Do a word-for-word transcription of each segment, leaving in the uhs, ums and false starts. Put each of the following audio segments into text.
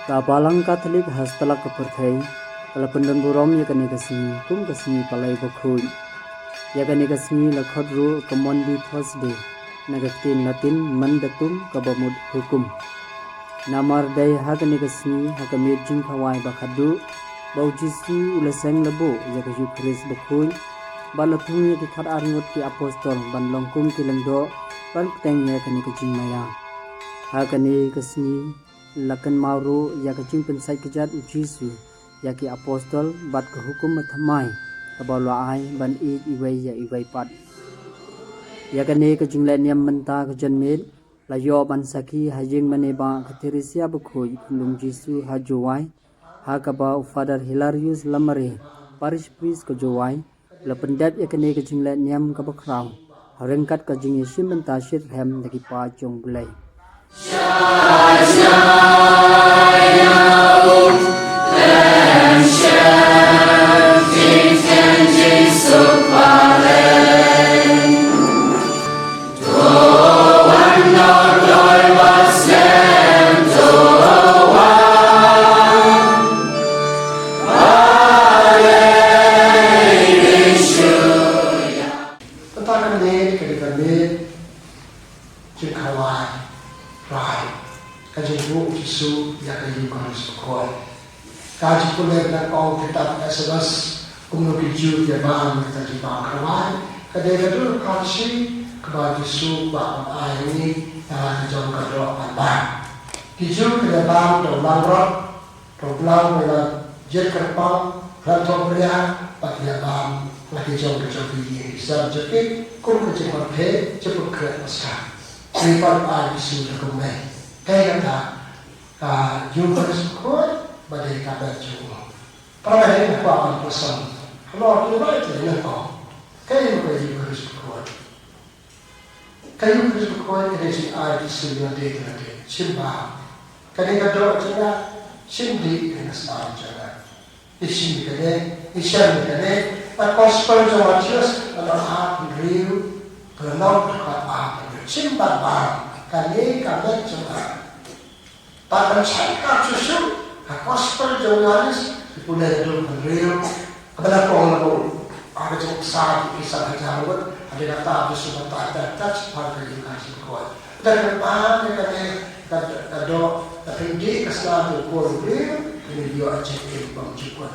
Ka Balang Katholik ha satlak ka pyrthei ka la pyndonburom ïa kane ka sngi kum ka sngi Palai Bakhuid. Ïa kane ka sngi la khot ruh ka Maundy Thursday na ka ktien Latin, Mandatum, kaba mut hukum. Namar dei ha kane ka sngi, ha ka miet jingkhawai ba khatduh, ba u Jisu u la seng labuh ïa ka Eukharist Bakhuid, bad la thung ïa ki khatar ngut ki apostol ban long kum ki lyngdoh ban bteng ïa kane ka jingmaïa. Ha kane ka sngi la kynmaw ruh ïa ka jingpynsait kjat u Jisu ïa ki apostol bad ka hukum bathymmai kaba u la ai ban ïeit iwei ïa iwei pat. Ïa kane ka jingleh niam mynta ka janmiet la ïoh ban sakhi ha ïing mane ba ka Theresia Bakhuid, khun u Jisu ha Jowai, ha kaba u Father Hilarius Lamare, Parish Priest ka Jowai, la pyndep ïa kane ka jingleh niam kaba khraw ha ryngkat ka jingïashim bynta shitrhem da ki paid jong U Blei. Kata ka miet ka dei ka miet jingkhawai rai ka jingbuh u Jisu ïa ka Eukharist Bakhuid. Ka jingpule na kong kitab Exodus, kumno ki Jiw ki bam ïa ka jingbam khawai, ka dei ka dur ka shi kaba u Jisu ba ban ai ni ïa ka jong ka doh ban bam. Ki Jiw ki la bam da u langrot, to blang ba la jied kyrpang, ranthoh bria, bad ïa bam la ki jong ki jong ki ïing ki sem jong ki, kum ka jingpyrkhat jingpyrkhat Paskha. Ki pan ai Jisu da kumne. Kaei kata ka Eukharist Bakhuid ba dei ka bad jong u. Para bangeit, nga kwah ban pyrshang halor ki rai te nyngkong. Kaei ka Eukharist Bakhuid? Ka Eukharist Bakhuid ka dei ka jingai Jisu ïa lade te lade. Shim bam. Ka dei ka doh jong nga, shim dih ka dei ka snam jong nga. Ngi shim ïa kane, ngi shem ïa kane, na Gospel jong u Mathaios, ka lynnong arphew hynriew, ka lynnong dkhot arphew hynriew. Shim bad bam, kane ka met jong nga. Bad ban shai kat shuh shuh ha Gospel jong u Ïoannis, ki pule ka dkhot hynriew, kaba la pynpaw ha ka jingpynsad ki san hajar ngut, hadien kata u Jisu u batai tat tat shaphang ka Eukharist Bakhuid. Bad kaba ïa kane ka, ka doh, ka pynthikna ka snam jong u Khun u Blei, kane ïoh ha jingim bymjukut.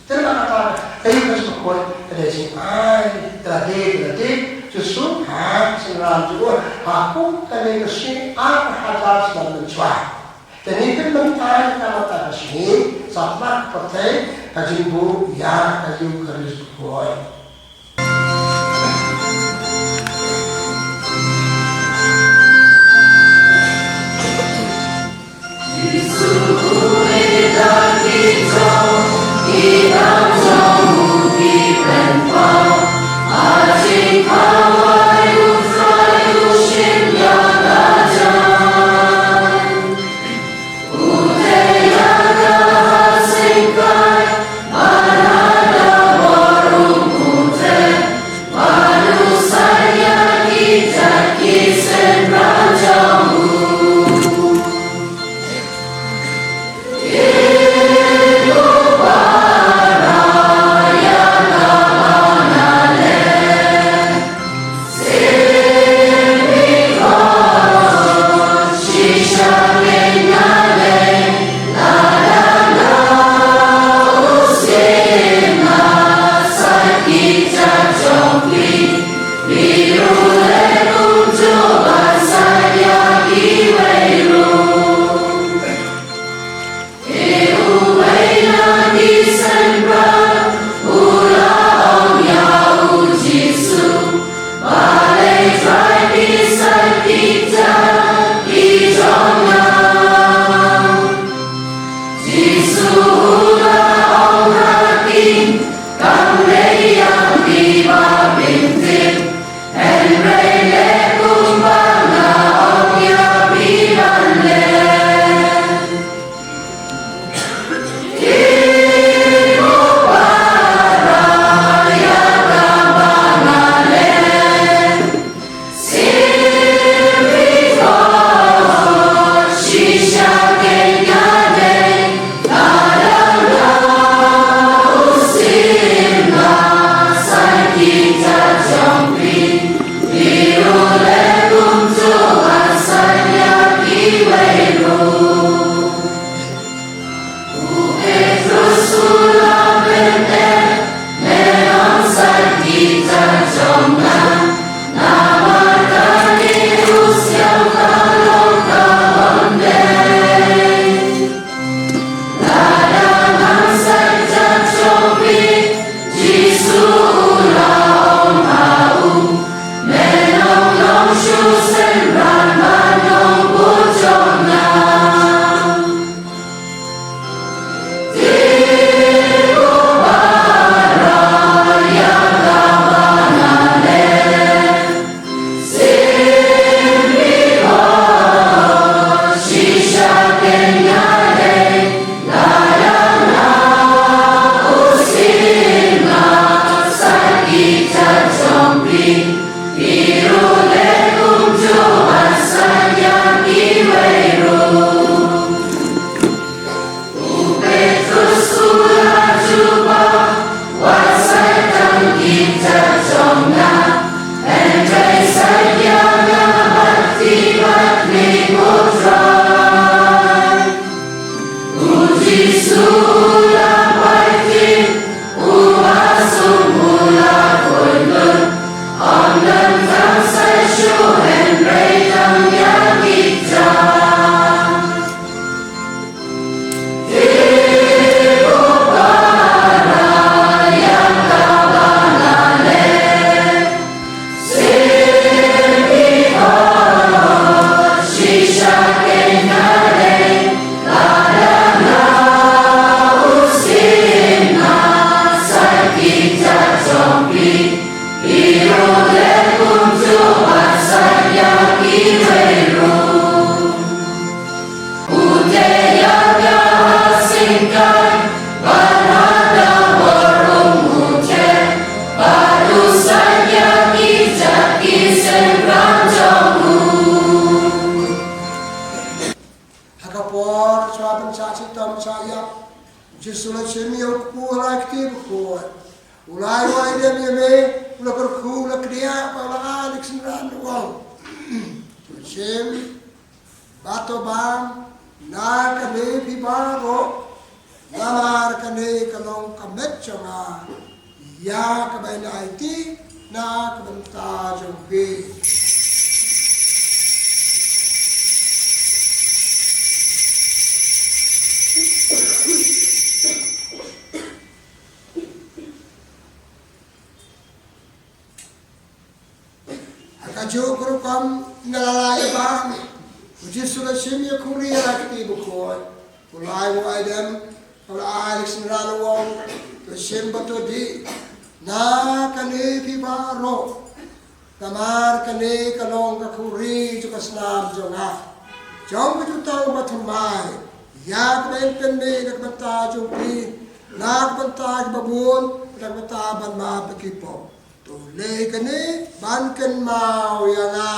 Te na kata ka Eukharist Bakhuid ka dei jingai te lade te lade, shuh shuh ha ka synran jong u, ha kum kane ka sngi ar hajar snem mynshuwa. Te ngi pynmynta ïa kata ka sngi, satlak pyrthei ka jingbuh ïa ka Eukharist Bakhuid. Ha ka por shuwa ban shah shitom shah ïap, Jisu u la shim ïa u kpu ha la kti bakhuid. U la ai ruh ïa me, u la kyrkhu, u la kdiah bad u la ai ïa ki synran, u ong: To shim bad to bam na kane phi baroh, namar kane ka long ka met jong nga, ïa kaba in aiti na ka bynta jong phi. Ha kajuh ka rukom, ynda la ai bam, u Jisu u la shim ïa ka khuri ha la kti bakhuid. U la ai ruh ïa u aidem, u la ai ïa ki synran, u ong: To shim bad to dih na kane phi baroh, namar kane ka long ka khuri jong ka snam jong nga, jong ka jutang bathymmai, ïa kaba in pynmih na ka bynta jong phi, na ka bynta kiba bun, na ka bynta ban map ïa ki pop. To leh kane ban kynmaw ïa nga.